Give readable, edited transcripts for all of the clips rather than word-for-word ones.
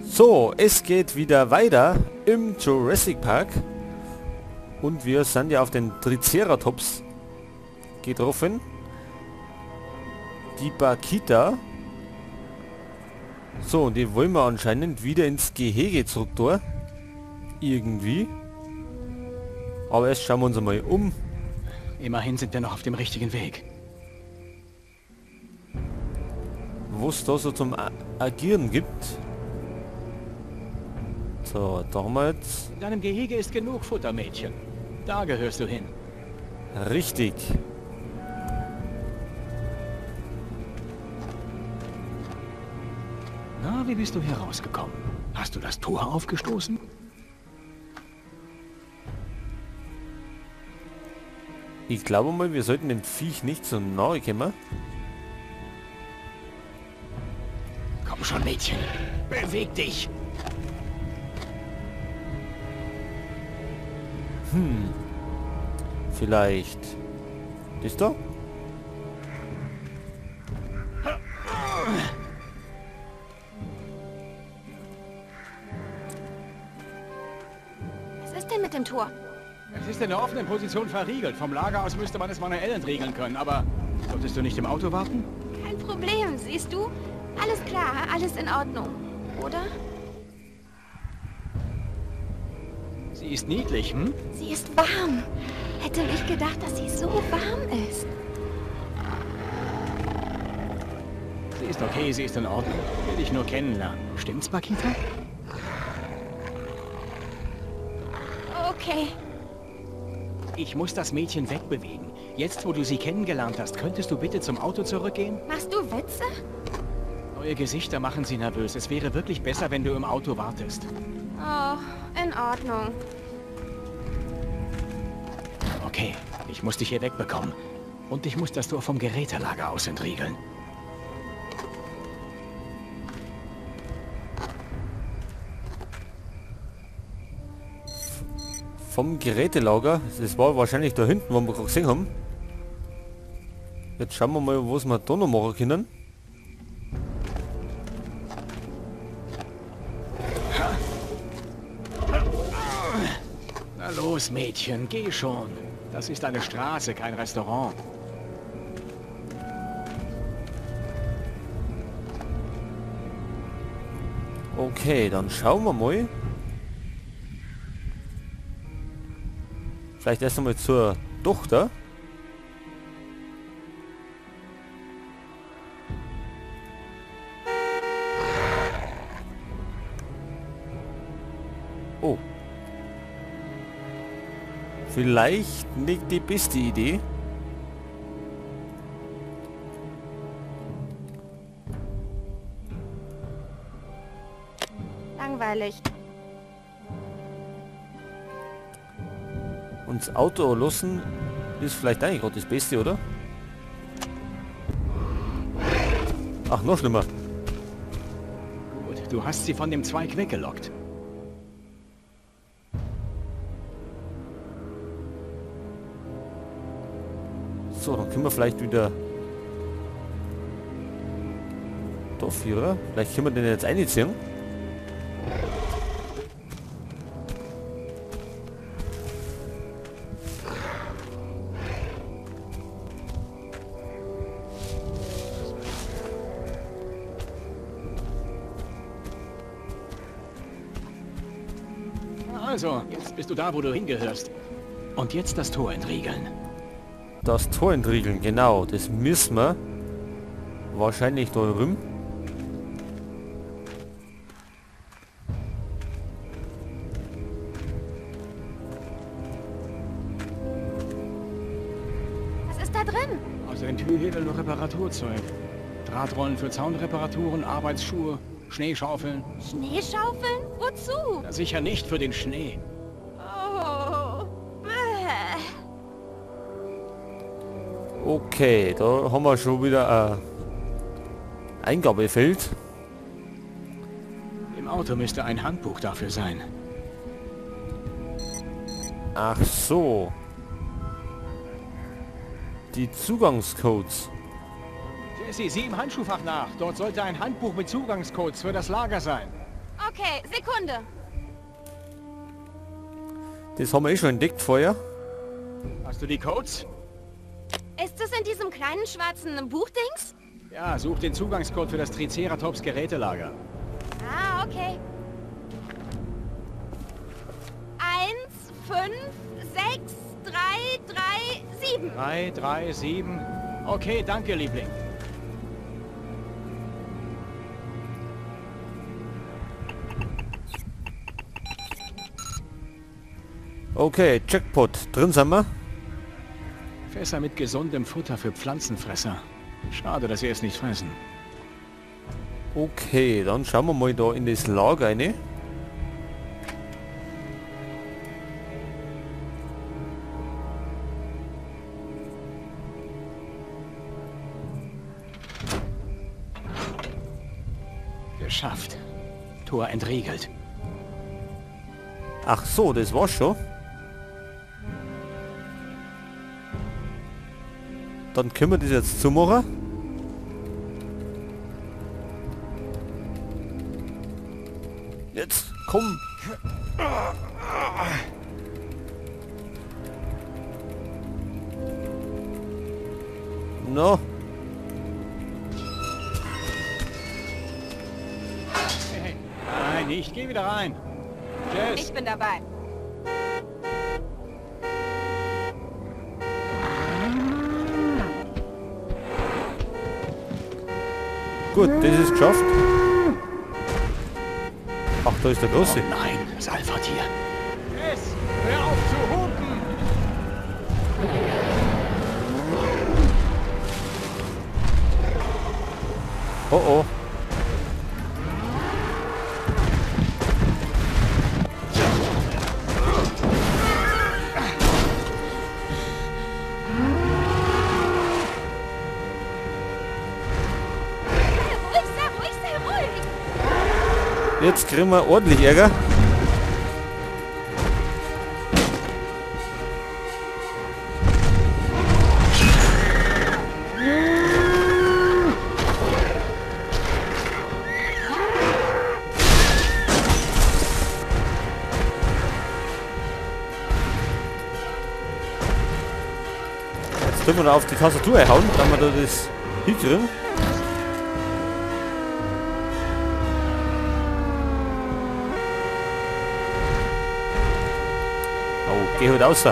So, es geht wieder weiter im Jurassic Park. Und wir sind ja auf den Triceratops getroffen. Die Bakita. So, und die wollen wir anscheinend wieder ins Gehege zurück da. Irgendwie. Aber erst schauen wir uns einmal um. Immerhin sind wir noch auf dem richtigen Weg. Was da so zum Agieren gibt. So, da haben wir jetzt... In deinem Gehege ist genug Futter, Mädchen. Da gehörst du hin. Richtig. Na, wie bist du hier rausgekommen? Hast du das Tor aufgestoßen? Ich glaube mal, wir sollten dem Viech nicht so nahe kommen. Komm schon, Mädchen. Beweg dich! Hm. Vielleicht. Das da? Was ist denn mit dem Tor? Es ist in der offenen Position verriegelt. Vom Lager aus müsste man es manuell entriegeln können, aber solltest du nicht im Auto warten? Kein Problem, siehst du? Alles klar, alles in Ordnung, oder? Sie ist niedlich, hm? Sie ist warm. Hätte nicht gedacht, dass sie so warm ist. Sie ist okay, sie ist in Ordnung. Will dich nur kennenlernen. Stimmt's, Bakita? Okay. Ich muss das Mädchen wegbewegen. Jetzt, wo du sie kennengelernt hast, könntest du bitte zum Auto zurückgehen? Machst du Witze? Neue Gesichter machen sie nervös. Es wäre wirklich besser, wenn du im Auto wartest. Oh, in Ordnung. Okay, ich muss dich hier wegbekommen. Und ich muss das Tor vom Gerätelager aus entriegeln. Vom Gerätelager? Das war wahrscheinlich da hinten, wo wir gerade gesehen haben. Jetzt schauen wir mal, was wir da noch machen können. Na los, Mädchen, geh schon. Das ist eine Straße, kein Restaurant. Okay, dann schauen wir mal. Vielleicht erst einmal zur Tochter. Oh. Vielleicht nicht die beste Idee. Langweilig. Und das Auto lassen ist vielleicht eigentlich gerade das Beste, oder? Ach, noch schlimmer. Gut, du hast sie von dem Zweig weggelockt. So, dann können wir vielleicht wieder... Da, Vierer. Vielleicht können wir den jetzt einziehen. Also, jetzt bist du da, wo du hingehörst. Und jetzt das Tor entriegeln. Das Tor entriegeln, genau. Das müssen wir wahrscheinlich da rum. Was ist da drin? Außer dem Türhebel nur Reparaturzeug. Drahtrollen für Zaunreparaturen, Arbeitsschuhe, Schneeschaufeln. Schneeschaufeln? Wozu? Na, sicher nicht für den Schnee. Oh. Bäh. Okay, da haben wir schon wieder ein Eingabefeld. Im Auto müsste ein Handbuch dafür sein. Ach so. Die Zugangscodes. Jesse, sieh im Handschuhfach nach. Dort sollte ein Handbuch mit Zugangscodes für das Lager sein. Okay, Sekunde. Das haben wir eh schon entdeckt vorher. Hast du die Codes? Ist das in diesem kleinen schwarzen Buchdings? Ja, such den Zugangscode für das Triceratops Gerätelager. Ah, okay. 1, 5, 6, 3, 3, 7. 3, 3, 7. Okay, danke, Liebling. Okay, Jackpot. Drin sind wir. Fässer mit gesundem Futter für Pflanzenfresser. Schade, dass sie es nicht fressen. Okay, dann schauen wir mal da in das Lager rein. Geschafft. Tor entriegelt. Ach so, das war's schon. Dann können wir das jetzt zumachen. Jetzt, komm! No. Hey, hey. Nein, ich geh wieder rein. Jess. Ich bin dabei. Gut, das ist geschafft. Ach, da ist der Große. Oh nein, das Alpha-Tier. Jess, hör auf zu hupen! Oh oh. Jetzt kriegen wir ordentlich Ärger. Jetzt tun wir da auf die Tastatur hauen, damit wir da das hinkriegen. Oh, geh halt raus.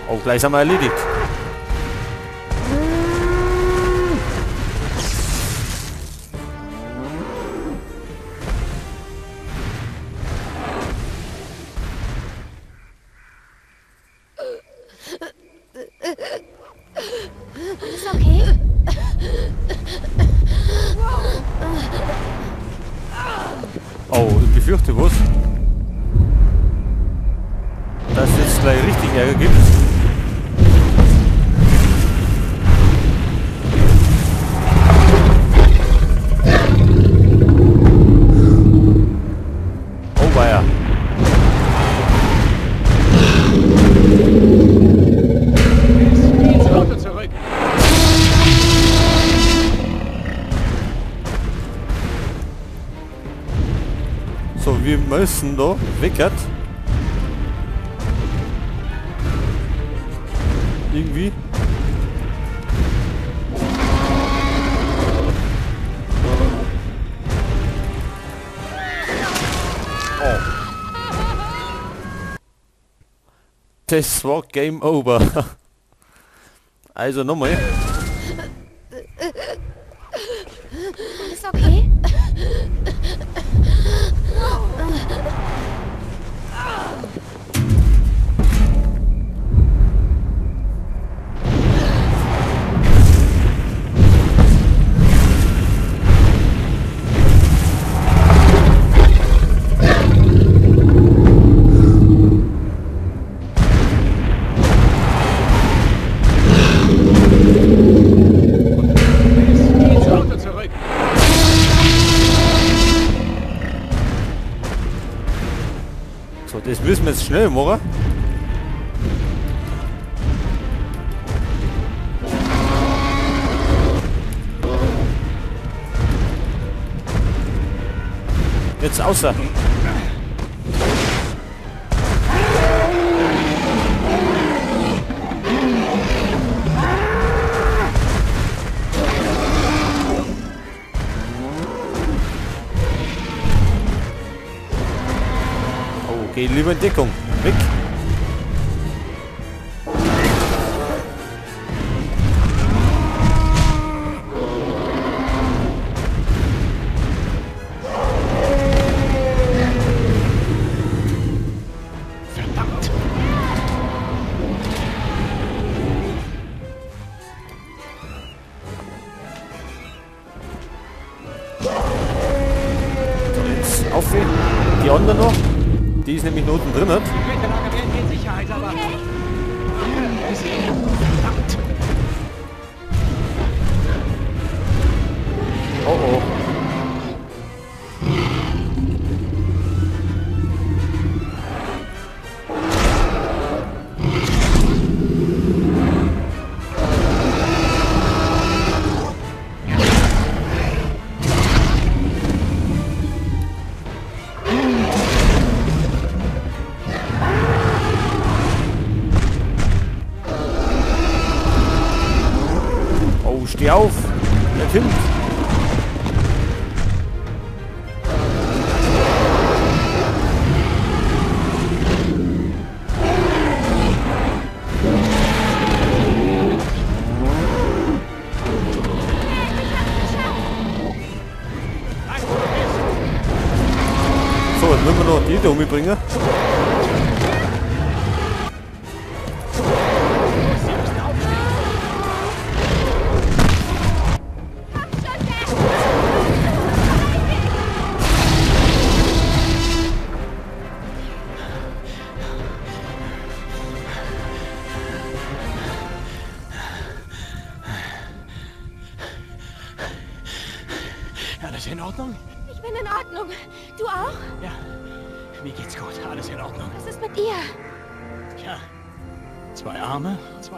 Oh, gleich sind wir erledigt. Alles okay? Oh, ich befürchte was. Dass es jetzt gleich richtig Ärger gibt. Oh weia. So, wir müssen da weg. Irgendwie. Oh. Das war Game Over. Also nochmal. Alles okay? So, das müssen wir jetzt schnell machen. Jetzt außer. Oh, geh lieber in Deckung. Weg. Auf die andere noch. Die ist nämlich unten drin. Oh oh. Steh auf! Der Kind! So, jetzt müssen wir noch die da umbringen. Alles in Ordnung? Ich bin in Ordnung. Du auch? Ja, mir geht's gut. Alles in Ordnung. Was ist mit dir? Tja, 2 Arme, 2...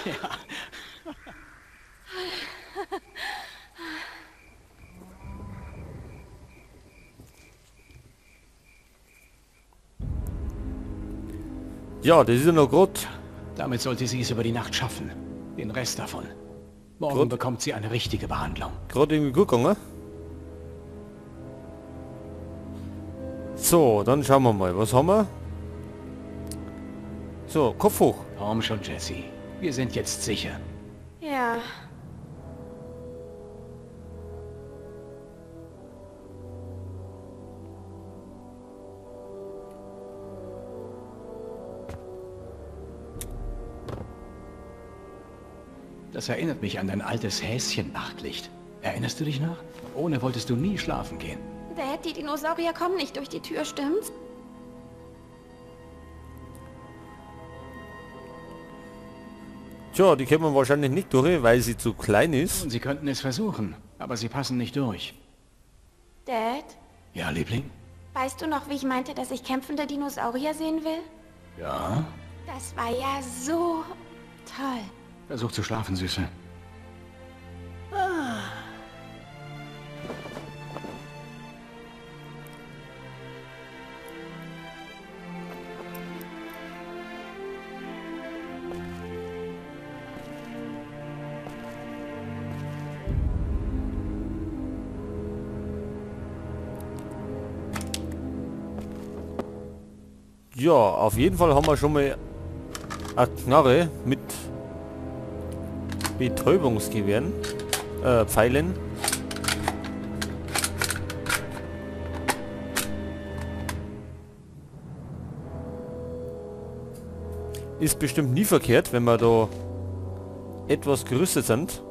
Ja. Ja, das ist ja noch gut. Damit sollte sie es über die Nacht schaffen. Den Rest davon. Morgen bekommt sie eine richtige Behandlung. Gerade irgendwie gut gegangen. So, dann schauen wir mal. Was haben wir? So, Kopf hoch. Komm schon, Jesse. Wir sind jetzt sicher. Ja. Das erinnert mich an dein altes Häschen-Nachtlicht. Erinnerst du dich noch? Ohne wolltest du nie schlafen gehen. Dad, die Dinosaurier kommen nicht durch die Tür, stimmt's? Tja, die kämen wahrscheinlich nicht durch, weil sie zu klein ist. Und sie könnten es versuchen, aber sie passen nicht durch. Dad? Ja, Liebling? Weißt du noch, wie ich meinte, dass ich kämpfende Dinosaurier sehen will? Ja. Das war ja so toll. Versuch zu schlafen, Süße. Ah. Ja, auf jeden Fall haben wir schon mal eine Knarre mit Betäubungsgewehren, Pfeilen. Ist bestimmt nie verkehrt, wenn wir da etwas gerüstet sind.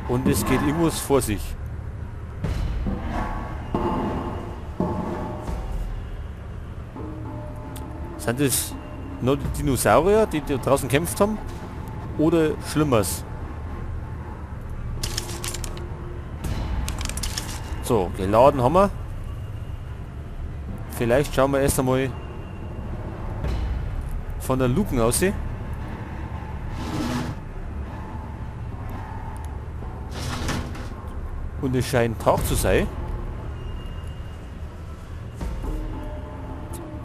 Und es geht irgendwas vor sich. Sind das nur die Dinosaurier, die da draußen gekämpft haben? Oder Schlimmeres? So, geladen haben wir. Vielleicht schauen wir erst einmal von der Luken aus. Und es scheint Tag zu sein.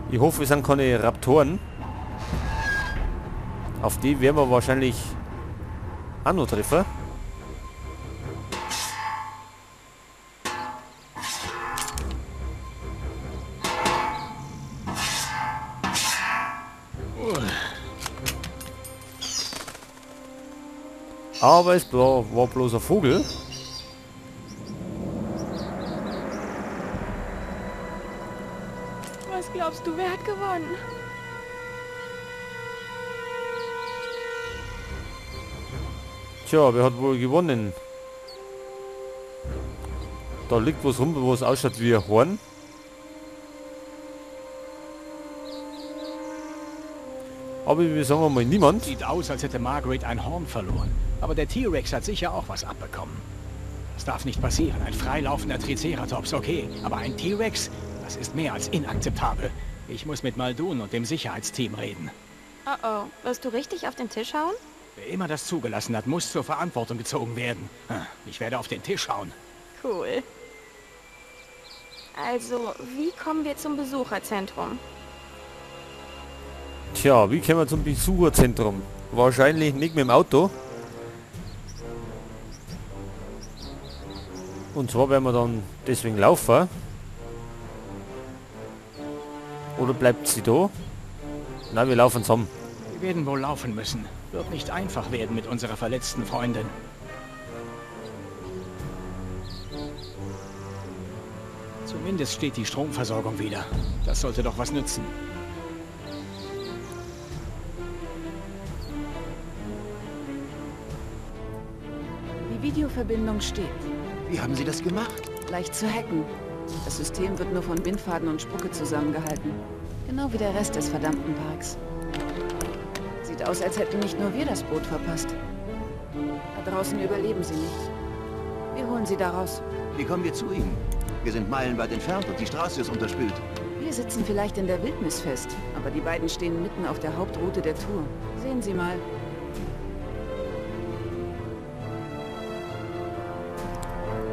Ich hoffe, es sind keine Raptoren. Auf die werden wir wahrscheinlich auch noch treffen. Aber es war bloß ein Vogel. Was glaubst du, wer hat gewonnen? Tja, wer hat wohl gewonnen? Da liegt was rum, wo es ausschaut wie ein Horn. Aber wir sagen mal niemand. Sieht aus, als hätte Margaret ein Horn verloren. Aber der T-Rex hat sicher auch was abbekommen. Das darf nicht passieren. Ein freilaufender Triceratops, okay. Aber ein T-Rex, das ist mehr als inakzeptabel. Ich muss mit Muldoon und dem Sicherheitsteam reden. Oh oh, wirst du richtig auf den Tisch hauen? Wer immer das zugelassen hat, muss zur Verantwortung gezogen werden. Ich werde auf den Tisch hauen. Cool. Also, wie kommen wir zum Besucherzentrum? Tja, wie kommen wir zum Besucherzentrum? Wahrscheinlich nicht mit dem Auto. Und zwar werden wir dann deswegen laufen. Oder bleibt sie da? Nein, wir laufen zusammen. Wir werden wohl laufen müssen. Wird nicht einfach werden mit unserer verletzten Freundin. Zumindest steht die Stromversorgung wieder. Das sollte doch was nützen. Die Videoverbindung steht. Wie haben Sie das gemacht? Leicht zu hacken. Das System wird nur von Bindfaden und Spucke zusammengehalten. Genau wie der Rest des verdammten Parks. Sieht aus, als hätten nicht nur wir das Boot verpasst. Da draußen überleben sie nicht. Wir holen sie da raus. Wie kommen wir zu ihnen? Wir sind meilenweit entfernt und die Straße ist unterspült. Wir sitzen vielleicht in der Wildnis fest, aber die beiden stehen mitten auf der Hauptroute der Tour. Sehen Sie mal.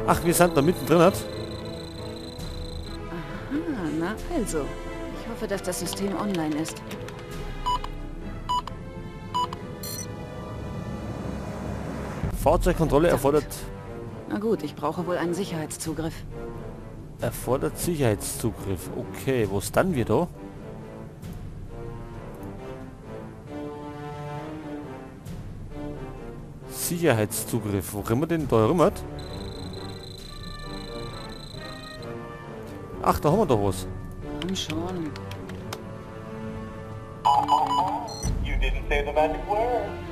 Ach, wir sind da mittendrin, hat? Aha, na also. Ich hoffe, dass das System online ist. Fahrzeugkontrolle erfordert... Na gut, ich brauche wohl einen Sicherheitszugriff. Erfordert Sicherheitszugriff. Okay, wo ist dann wir da? Sicherheitszugriff. Wo können wir denn da rum? Ach, da haben wir doch was. Komm schon.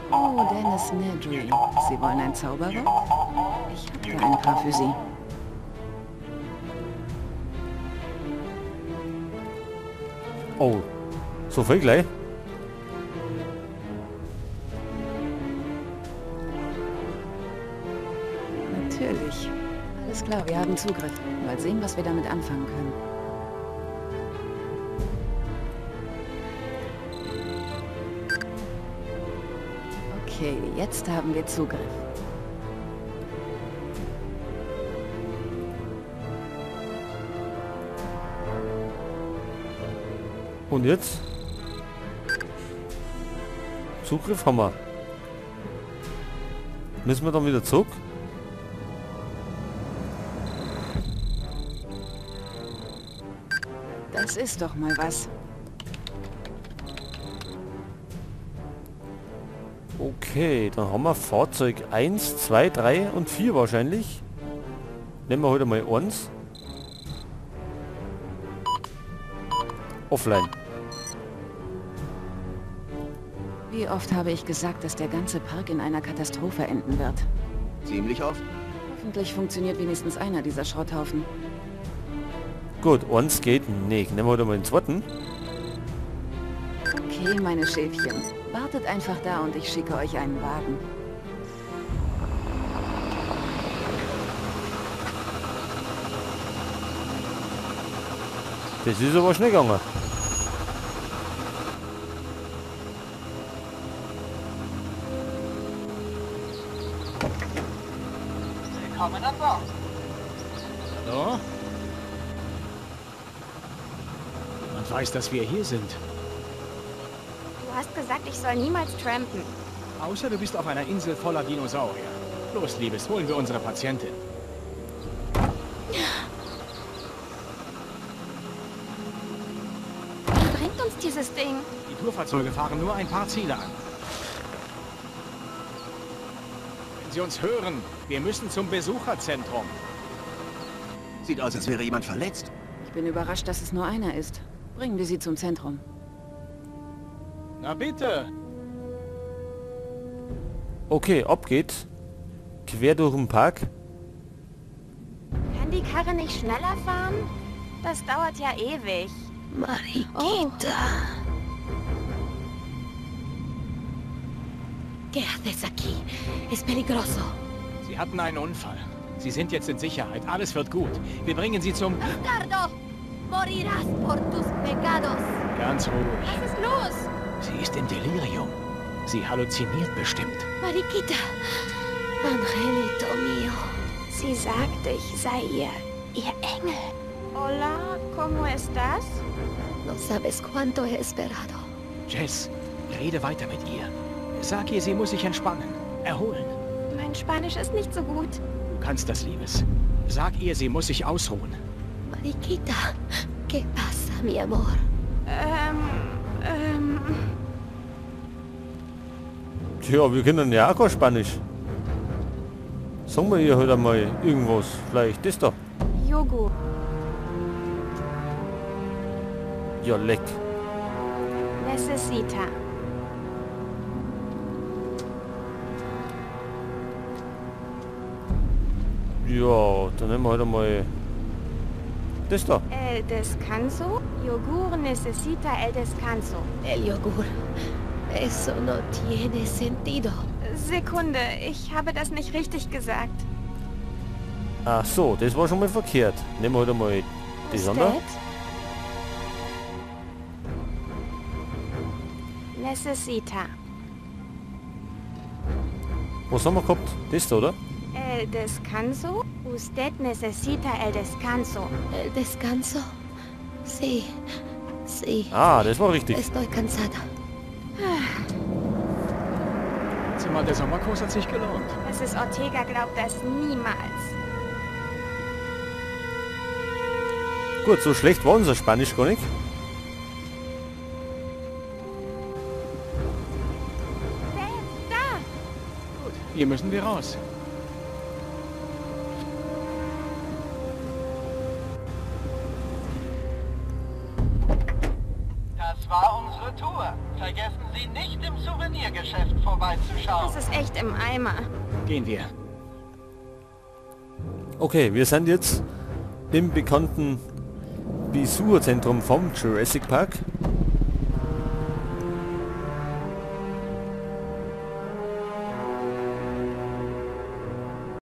Oh, Dennis Nedry. Sie wollen ein Zauberwort? Ich habe da ein paar für Sie. Oh, so viel gleich. Natürlich. Alles klar, wir haben Zugriff. Mal sehen, was wir damit anfangen können. Okay, jetzt haben wir Zugriff. Und jetzt? Zugriff haben wir. Müssen wir dann wieder zurück? Das ist doch mal was. Okay, dann haben wir Fahrzeug 1, 2, 3 und 4 wahrscheinlich. Nehmen wir heute mal 1. Offline. Wie oft habe ich gesagt, dass der ganze Park in einer Katastrophe enden wird? Ziemlich oft. Hoffentlich funktioniert wenigstens einer dieser Schrotthaufen. Gut, 1 geht nicht. Nehmen wir heute mal den zweiten. Okay, meine Schäfchen. Wartet einfach da und ich schicke euch einen Wagen. Das ist aber schnell gegangen. Willkommen an Bord. Hallo? Niemand weiß, dass wir hier sind. Du hast gesagt, ich soll niemals trampen. Außer du bist auf einer Insel voller Dinosaurier. Los, Liebes, holen wir unsere Patientin. Wie bringt uns dieses Ding? Die Tourfahrzeuge fahren nur ein paar Ziele an. Wenn Sie uns hören, wir müssen zum Besucherzentrum. Sieht aus, als wäre jemand verletzt. Ich bin überrascht, dass es nur einer ist. Bringen wir sie zum Zentrum. Na bitte. Okay, ab geht's. Quer durch den Park. Kann die Karre nicht schneller fahren? Das dauert ja ewig. Mariquita. Oh. ¿Qué haces aquí? Es peligroso. Sie hatten einen Unfall. Sie sind jetzt in Sicherheit. Alles wird gut. Wir bringen sie zum... ¡Bastardo! ¡Morirás por tus pecados! Ganz ruhig. Was ist los? Sie ist im Delirium. Sie halluziniert bestimmt. Mariquita. Angelito mío. Sie sagte, ich sei ihr Engel. Hola, ¿cómo estás? No sabes cuánto he esperado. Jess, rede weiter mit ihr. Sag ihr, sie muss sich entspannen, erholen. Mein Spanisch ist nicht so gut. Du kannst das, Liebes. Sag ihr, sie muss sich ausruhen. Mariquita, ¿qué pasa, mi amor? Tja, wir können ja auch kein Spanisch. Sagen wir ihr halt einmal irgendwas. Vielleicht das da. Joghurt. Ja, leck. Necesita. Ja, dann nehmen wir halt einmal das da. El descanso? Yogur necesita el descanso. El yogur. Eso no tiene sentido. Sekunde, ich habe das nicht richtig gesagt. Ach so, das war schon mal verkehrt. Nehmen wir halt einmal das andere. Necesita. Was haben wir gehabt? Das da, oder? El descanso? Usted necesita el descanso. El descanso? Sí, sí. Ah, das war richtig. Estoy cansada. Zimmer, der Sommerkurs hat sich gelohnt. Mrs. Ortega glaubt das niemals. Gut, so schlecht war unser Spanisch gar nicht. Dad, da! Gut, hier müssen wir raus. Das war unsere Tour. Vergessen Sie nicht, im Souvenirgeschäft vorbeizuschauen. Das ist echt im Eimer. Gehen wir. Okay, wir sind jetzt im bekannten Besucherzentrum vom Jurassic Park.